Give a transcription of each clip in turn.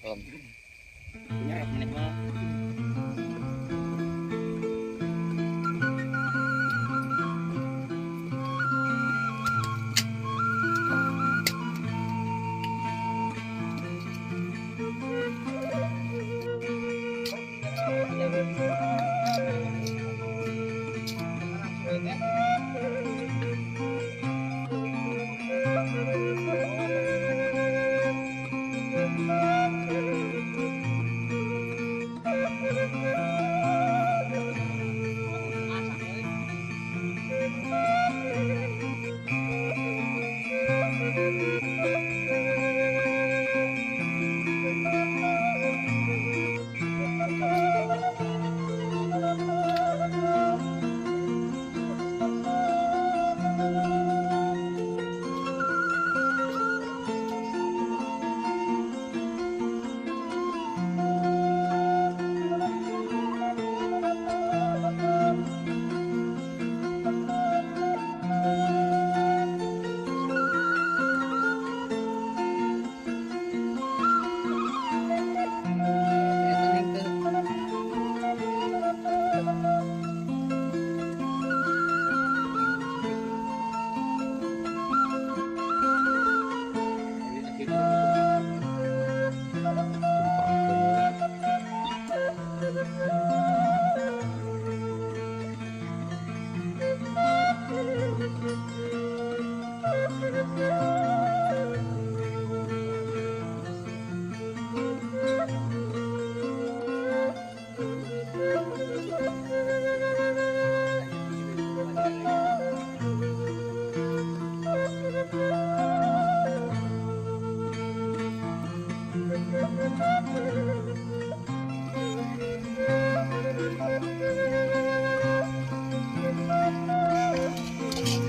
Kalem. Nyerap meneh mah.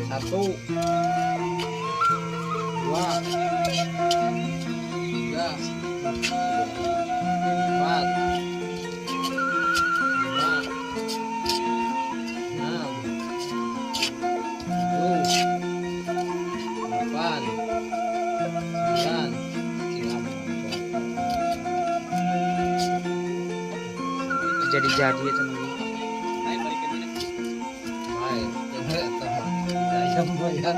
Satu, dua, tiga, empat, lima, enam, tujuh, delapan, sembilan, jadi-jadi ya teman. Baik, ayam bayar.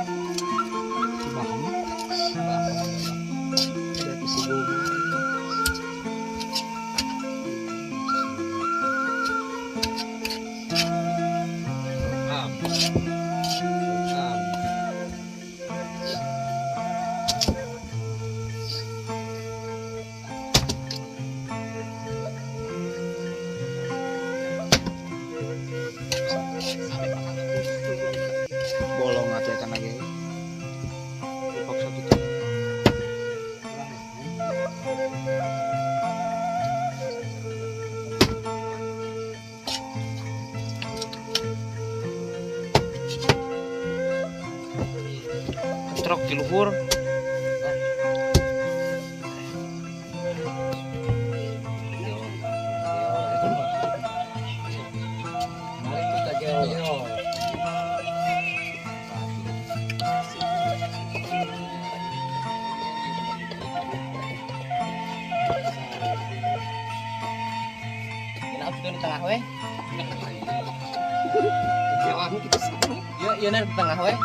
Bolong aja kan lagi. Dipaksa gitu. Truk di luhur. Di tengah weh. Iya, iya di tengah weh.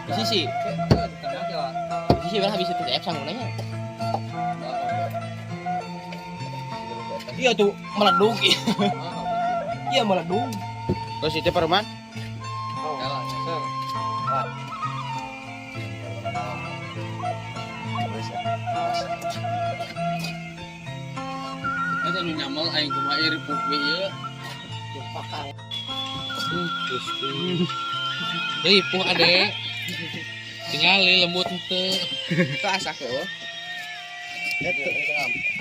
Di sisi. Di sisi malah bisa tuh sangunanya. Iya tuh meleduk. Iya meleduk. Terus itu perumahan? Eta nu nyamel aing kumaha ieu ripuh we ieu. Gusti. Ripuh ade. Tingali lembut henteu. Itu asak heuh. Eta.